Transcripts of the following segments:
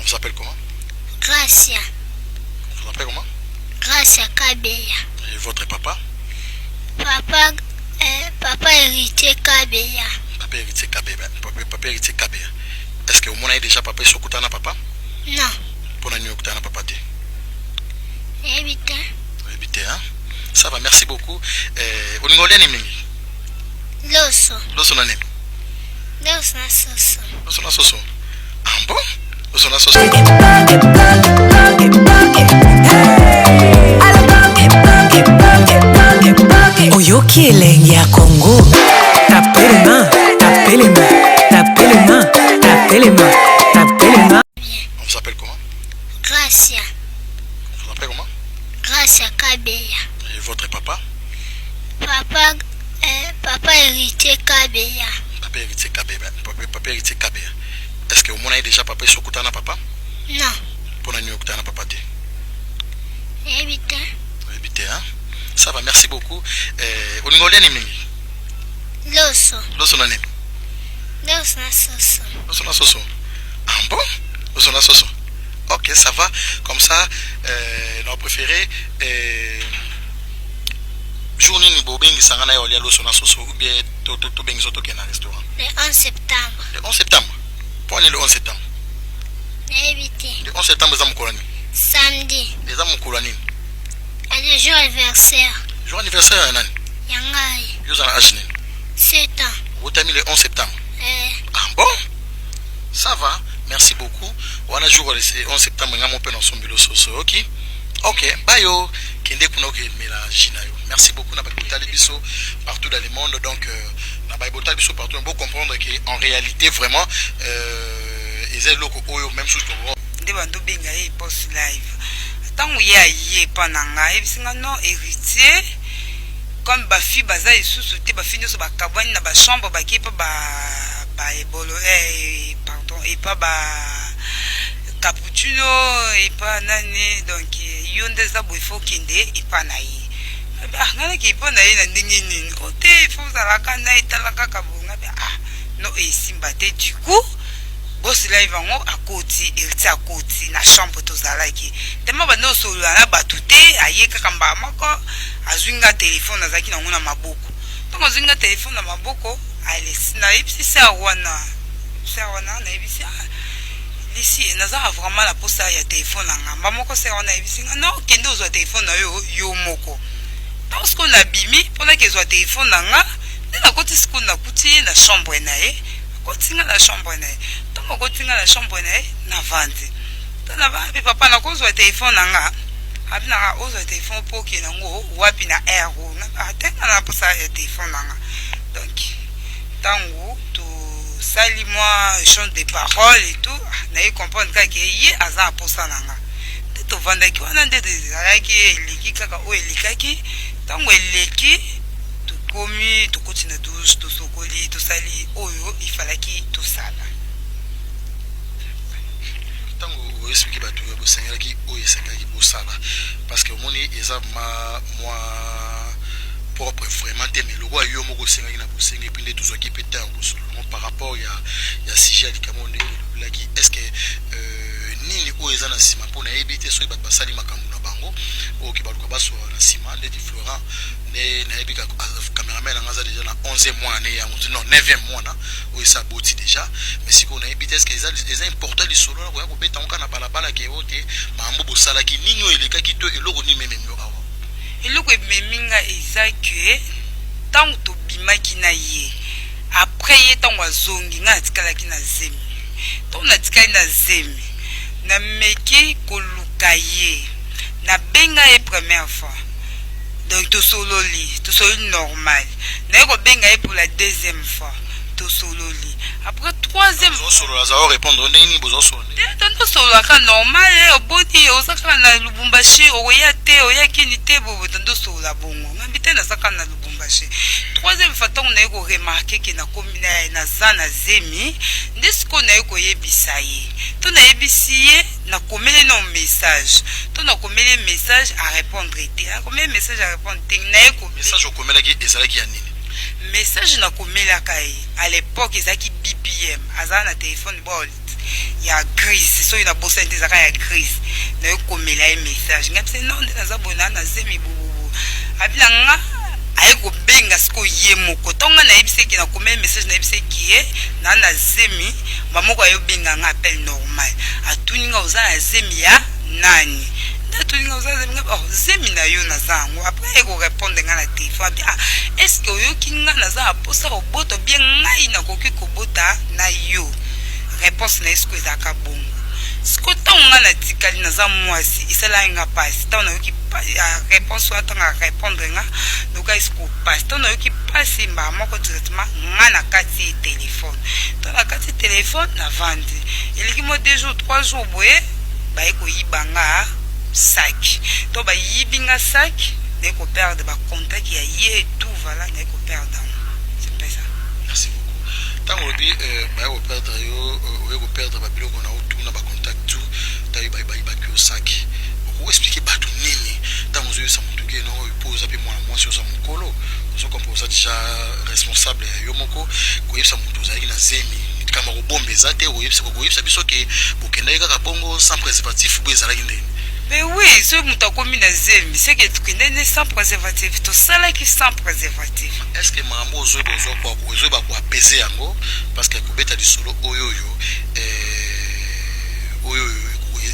On s'appelle comment? Gracia. On s'appelle comment? Gracia Kabeya. Et votre papa? Papa, papa Héritier Kabeya. Papa Héritier Kabeya. Papa, papa Héritier Kabeya. Est-ce que vous avez déjà papa et papa? Non. Pour nous okutana papa te? Nayebi te. Oyebi te, hein? Ça va, merci beaucoup. Olingo olia nini mingi? Loso. Loso na nini? Loso na soso. Loso na soso. Ah bon? Loso na soso. Oyoki elengi ya Congo. Tapelema, tapelema, tapelema, tapelema, tapelema. On vous appelle comment? Gracia. On vous appelle comment? Gracia Kabeya. Et votre papa? Papa, papa Héritier Kabeya. Papa Héritier Kabeya. Papa, papa Héritier Kabeya. Est-ce que vous avez déjà papa et okutana papa? Non. Pour nous okutana papa te? Nayebi te. Oyebi te, hein? Ça va, merci beaucoup. Olingo olia nini mingi? Loso. Loso na nini? Loso na soso. Loso na soso. Ah bon? Loso na soso. Ok, ça va. Comme ça, nos préférés, jour nini bobengisanga na yo olia loso na soso ou bien tobengisa tokende na restaurant? Le 11 septembre. Le 11 septembre? Mpo nini le 11 septembre? Nayebi te. Le 11 septembre eza mokolo nini? Samedi. Eza mokolo nini? Eza jour anniversaire. Jour anniversaire ya nani? Ya ngai. Yo oza na âge nini? 7 ans. Obotami le 11 septembre? Eh. Ah bon? Ça va, merci beaucoup. Wana jour le 11 septembre nga mo mpe nasombeli soso, ok? Ok, bayo kende kuna okemela jus na yo. Merci beaucoup na bato botali biso partout dans le monde. Donc na bato botali biso partout, bo comprendre que en réalité vraiment eza eloko oyo même chose nde bando benga ye Boss Live. Ntango ye aye epa na ngai, ayebisi nga: non, Héritier, comme bafille baza lisusu te, bafille nyonso bakabwani na bachambre, baki epa baebolo, pardon, epa ba Cappuccino, epa nani. Donc yo nde eza boye, faut okende epa na ye. Ah, ngai naki epa na ye na ndenge nini? O te, faut ozalaka na etala kaka bonga. Ah non, esimba te. Du coup Boss Live yango akoti, Héritier akoti na chambre. Tozalaki tema, bande osolola na bato te. Aye kaka mbala moko, azwi nga telefone, azalaki nango na maboko. Ntango azwi nga telefone na maboko, nayebisi sœur wana, sœur wana nayebisi: lisi, nazaka vraiment na posa ya telefone na nga. Mba moko sœur wana ayebisi nga: non, okende ozwa telefone na yo yo moko. Ntango sikoyo nabimi mponaki ezwa telefone na nga, nde nakoti sikoyo, nakuti ye na chambre na ye. Akoti nga na chambre na ye. Ntango akoti nga na chambre na ye, navandi. Ntango papa, nakozwa telefone na nga? Abinaka ozwa telefone mpo okende yango wapi na aire atenga na mposa ya telefone na nga. Donc ntango tosali mwa échange de parole et tout, naye comprendre kaka ye aza na mposa na nga. Nde tovandaki wana, nde ezalaki eleki kaka oyo elekaki. Ntango eleki, tokomi, tokoti na douche, tosokoli, tosali oyo ifalaki tosala. Ntango oexpliquer bato oyo bosengelaki, oyo esengelaki bosala, parce que omoni eza ma mwa propre vraiment te, mais lokola yo moko osengaki na bosengi, et puis nde tozwaki mpe ntango kosolola par rapport ya sujet ya likambo ndenge elobelaki, est ce que nini oyo eza na nsima? Mpo nayebi te soki bato basali makambo na bango oyo baluka basola na nsima. Ndeti Florent nde nayebi, cameraman nanga, aza déjà na 11e mwana ne yango, non, 9e mwana oyo esa boti déjà. Mais sikoyo nayebi te, est ce que eza important lisolo na koya kobeta ngo kaka na balabala ke oyo te, makambo bosalaki nini oyo elekaki to eloko nini mememi yo awa? Eloko ememi nga eza ke ntango tobimaki na ye, après ye ntango azongi, ngai natikalaki na zemi. Ntango natikali na zemi, nameki koluka ye, nabenga ye première fois, donc tosololi, tosololi normal. Naye kobenga ye pour la deuxième fois, tosololi. Après troisième Bozosolola, aza répondre ndenge nini? Bozosolola? Tosololaka normal: oboni, oza kaka na Lubumbashi, okoya te, oyakini te, bobo. Tandosolola bongo, ngambi te, naza kaka na Lubumbashi. Troisième fois, ntango naye koremarquer ke nakomi naza na zemi, nde sikoyo naye koyebisa ye. To nayebisi ye, nakomeli no message, to nakomeli message, arépondre te. Akomeli message, arépondre te. Naye Message okomelaki ezalaki ya nini? Message nakomelaka ye à l'époque ezalaki BBM, azala na telefone Bolt. Ya grise, soki nabosani te, ezalaka ya grise. Nayokomela ye message, ngai bise non, nde naza boye, naa na zemi bububu. Abila nga aye kobenga sikoyo ye moko. Ntango ngai nayebisi eke nakomeli message, nayebisi eke ye naa na zemi, bamoko ayobenga nga appel normal, atuni nga: "Oza na zemi ya nani?" Nde atuni nga: "Oza zemi?" Nga: "Oh, zemi na yo naza yango." Après aye korépondre nga na telefone, abi: "Ah, est ce que oyoki nga naza na posa kobota bien? Ngai nakoki kobota na yo." Réponse na ye sikoyo ezalaka bongo. Sikoyo ntango ngai natikali naza mwasi, esalaki nga mpasi. Ntango nayoki réponse wana, ntango arépondre nga, nayokaki sikoyo mpasi. Ntango nayoki mpasi, mbala moko directement nga na kati ye telefone. Ntango na kati telefone, navandi, eleki mwa 2 jours, 3 jours boye, baye koyiba nga sac. To bayibi nga sac, naye koperdre bacontact ya ye, tout. Voilà, naye koperdre yango, c'est pas ça. Merci beaucoup. Ntango olobi baye koperdre yo, oye koperdre babiloko na otuna bacontact, tout, ntango bayibaki yo sac, okoexpliquer bato nini ntango ozoyebisa motu ke no oyo, mpo oza mpe mwana mwasi, oza mokolo, ozokompa, oza déjà responsable ya yo moko, koyebisa moto ozalaki na zemi, likambo kobomba eza te? Koyebisa biso ke bokendaki kaka bongo sans préservatif bo ezalaki ndeni? Mais oui, soki moto akomi na zemi, seke tokende nde sans préservatif, tosalaki sans préservatif. Est ce que makambo ozoyeba, ozoyeba koapese yango? Parce que kobeta lisolo oyo oyo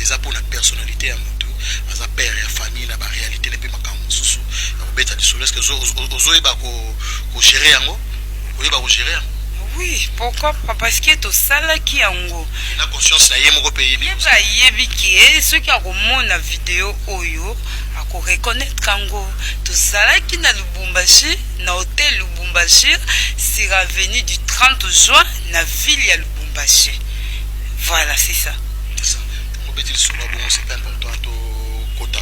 eza mpona personnalité ya motu aza père ya famille na baréalité ne mpe makambo mosusu ya kobeta lisolo, est ce que ozoyeba kogérer yango, koyeba kogérer yango? Oui, pourquoi pas? Parce que tosalaki yango. Na conscience na ye moko mpe yebi. Ye mpe ayebi ke soki akomona video oyo, akoreconnaître yango. Tozalaki na Lubumbashi, na hotel Lubumbashi, sur avenue du 30 juin, na ville ya Lubumbashi. Voilà, c'est ça. C'est ça. Obeti lisolo ya bongo, c'est pas important tokota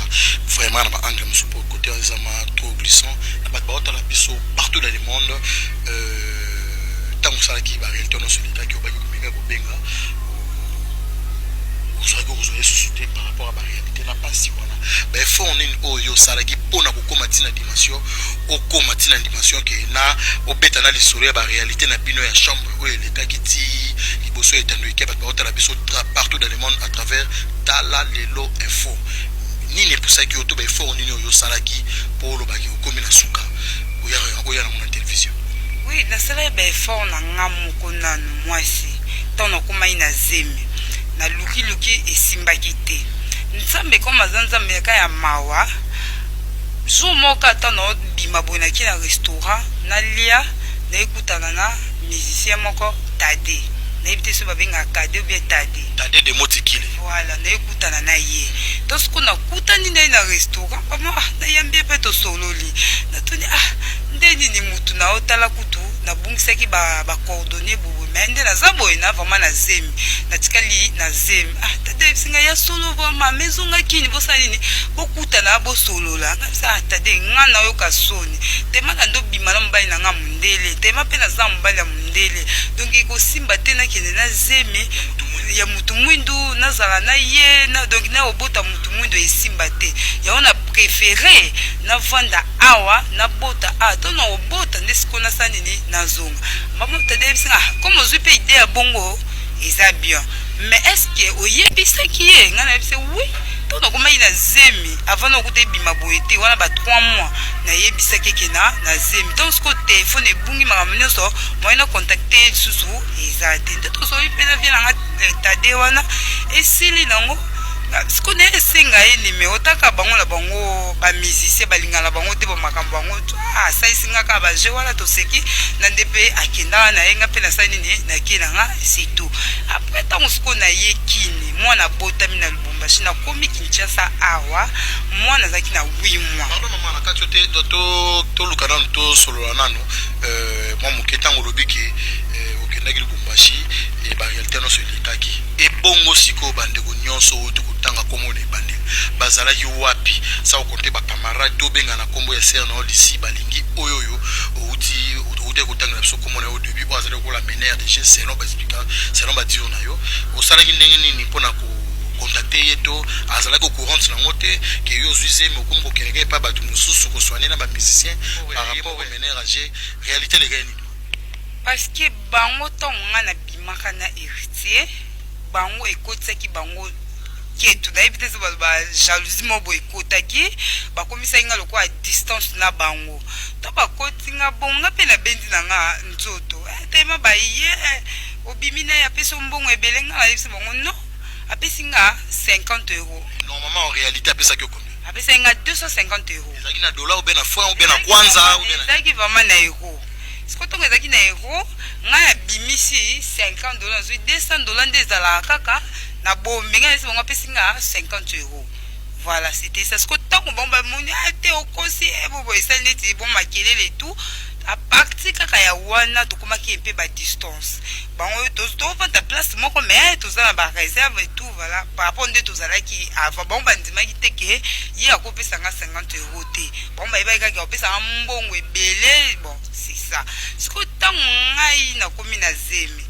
vraiment na baangle mosusu, po côté eza ma trop glissant na bato baotala biso partout dans le monde. Ntango osalaki baréalité nyonso elekaki, obaki komeka kobenga, ozwaki kozwa ye susu te par rapport à baréalité na mpasi wana, baeffort nini oyo osalaki mpona kokóma ntina dimension, okóma ntina dimension ke na obeta na lisolo ya baréalité na bino ya chambre oyo elekaki ti liboso ya etando eke bato baotala biso partout dans le monde à travers Tala Lelo Info? Nini epusaki yo to baeffort nini oyo osalaki mpo olobaki okomi na suka, oya nango na télévision? Oui, nasalaki baeffort na nga moko nanu mwasi. Ntango nakomai na zemi, nalukiluki, esimbaki te. Nzambe koma aza Nzambe yaka ya mawa. Jour moko, ata naobima boye, naki na restaurant nalia, nayekutana na musicien moko, Tade. Nayebi te soki babengaka Kade ou bien Tade. Tade de Motikile. Voilà, nayekutana na ye. To siko nakutani na ye na restaurant, bamo, ah, nayambi ye mpe tosololi. Natuni: "Ah, nde nini mutu na otala kutu nabungisaki bacoordonnées boye, mais nde naza boye na vraiment na zemi, natikali na zemi." Ah, Tade ayebisi ngai: "Ya solo vraiment, mais ezongaki nini? Bosala nini? Bokutana, bosolola." Ngai bisa: "Ah, Tade, nga nayoka soni tema na ndobima na mobali na nga mondele, tema mpe naza mobali ya mondele, donc ekosimba te nakende na zemi ya mutu mwindu, nazala na ye na, donc na obota mutu mwindu, esimba te. Yango na préféré navanda awa, nabota awa. To na obota nde sikoyo nasala nini? Nazonga." Mama Tade yebisi nga: "Comme ozwi mpe idée ya bongo, eza bien, mais est ce que oyebisaki ye?" Ngai nayebisi: "Oui, to nakomaki na zemi avant nakuta ebima boye te, wana ba 3 mois, nayebisaki eke na zemi. Ntango sikoyo telefone ebungi, makambo nyonso, moyen na contacte ye lisusu eza te." Nde tosoli mpe na vie nanga Tade wana, esili nango. Sikoyo naye esenga ye nimero taka. Bango na bango bamusicien balingana na bango te, bamakambo bango asalisi nga kaka baje wana, toseki na nde mpe akendaka na ye. Nga mpe nasali nini? Nakie na nga, c'est tout. Après, ntango sikoyo naye kini, mwana abotami na Lubumbashi, nakomi Kinshasa awa, mwana azalaki na 8 mois. Pardon mama, na kati yo te, toluka nanu tosolola nanu mwa moke. Ntango olobi ke okendaki Lubumbashi, baréalité nyonso elekaki, ebongo sikoyo bandeko nyonso oyo tokotanga nkombo na ebandeli bazalaki wapi? Sa okonte bacamarade, tobenga na nkombo ya sere na yo Lisi balingi oyo outi kotangela biso nkombo na yo début, oyo azali lokola meneur de jeu selon baexplika, selon badire na yo. Osalaki ndenge nini mpona kocontacter ye? To azalaki au courant nango te ke yo ozwi zemi, okomi kokendeka epai bato mosusu kosoigne na bamusicien par rapport au meneur à jeu? Réalité lekai nini? Parce que bango, ntango nga nabimaka na Héritier, Bango ekotisaki bango ketu, nayebi te so ba jalousie moko boye ekotaki, bakomisaki nga lokola distance na bango. To bakoti nga bongo, nga mpe nabendi na nga nzoto, eh, telema baye, eh, obimi na ye, apesi yo mbongo ebele. Nga nayebisi bango: non, apesi nga 50 euros. Normalement, en réalité, apesaki yo combien? Apesaki nga 250 euros. Ezalaki na dollar ou bien na franc ou bien na kwanza ou bien na Ezalaki vraiment na euro. Siko ntongo ezalaki na euro, ngai abimisi 50 dollar, nazwi 200 dollar. Nde ezalaka kaka na bombi. Ngai nayesi bango apesi nga 50 euros. Voilà, c'était ça. Siko ntango bango bamoni: a te, okosi, bobo esali neti bon makelele et tout. À partir kaka ya wana, tokomaki mpe badistance. Bango tovanda place moko, mais toza na baréserve et tout. Voilà, par rapport nde tozalaki avant, bango bandimaki te ke ye akopesanga 50 euro te. Bango bayebaki kaka akopesanga mbongo ebele. Bon, c'est ça. Sikoyo ntango ngai nakomi na zemi,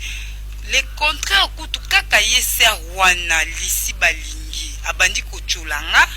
le contraire kutu, kaka ye sœur wana lisi balingi, abandi kotyola nga,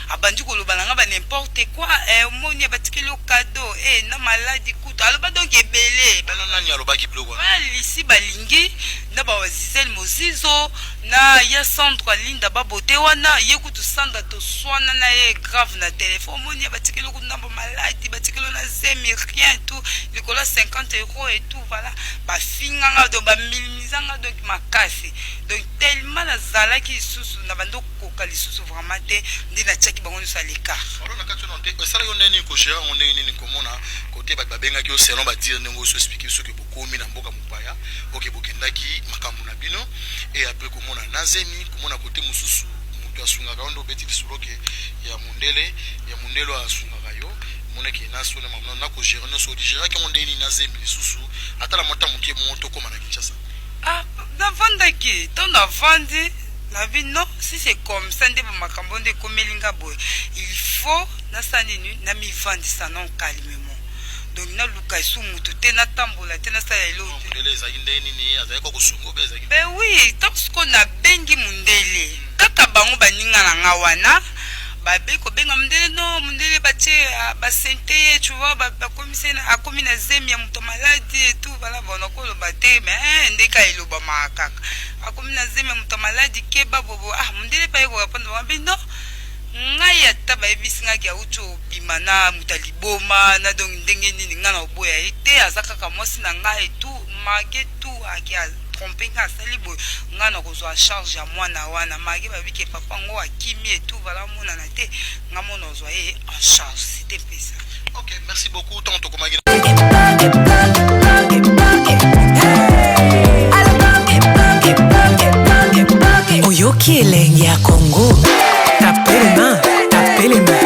abandi koloba na nga ba n'importe quoi. Omoni, batikeli yo cadeau, na maladi kutu aloba, donc ebele. Wana nani alobaki biloko wana? Wana lisi balingi na bawazizele mozizo na ya centre alinda babote wana. Ye kutu Sandra, toswana na ye grave na telefone. Omoni, batikeli kutu na bamaladi, batikeli na zemi, rien tout, likolo ya 50 euros et tout. Voilà, bafinganga, donc bamilimizanga, donc makasi. Donc tellement nazalaki lisusu na bandi okoka lisusu vraiment te, nde natiaki bango nyonso à l'écart. Alors, na kati wana te, esalaki yo ndenge nini kogérer yango? Ndenge nini komona kote bato babengaki yo selon badire ndenge oso expliquer soki bokomi na mboka mopaya, oke bokendaki makambo na bino, et après komona na zemi, komona kote mosusu moto asungaka yo, nde obeti lisolo ke ya mondele, ya mondele oyo asungaka yo, moneke nasone makambo na kogérer nyonso, odigéraki yango ndenge nini na zemi lisusu, ata na mota moke bongo, tokóma na Kinshasa? Ah, navandaki. Ntango navandi, nabi: non, si c'est comme ça, nde bamakambo nde ekomeli nga boye, il faut nasala nini? Namivandisa non calmement. Donc naluka esu mutu te, natambola te, nasala eloko te. Mondele ezalaki ndenge nini? Azalaki kosunga obe ezalaki? Ben oui, ntango sikoyo nabengi mundele, kaka bango baninga na nga wana babe kobenga mundele. No mundele batie, ah, basente ye, tu vois, bakomisi ye akomi na zemi ya moto maladi et tout. Voilà, bon, nakoloba te, mais ndeka elobamaka kaka akomi na zemi ya moto maladi, keba bobo. Ah, mundele mpe aye korépondre bango mpe: non, ngai ata bayebisi ngaki auti obima na moto ya liboma na, donc ndenge nini ngai na oboya ye te? Aza kaka mwasi na ngai et tout. Malgré tout ake atrompe ngai, asali boye, ngai na kozwa charge ya mwana wana. Malgré babike papa ngo akimi et tout, voilà, monana te, ngai mona ozwa ye en charge. C'était mpe ça. Ok, merci beaucoup. Ntango tokomaki Oyoki elengi ya Kongo. Tapelema, tapelema.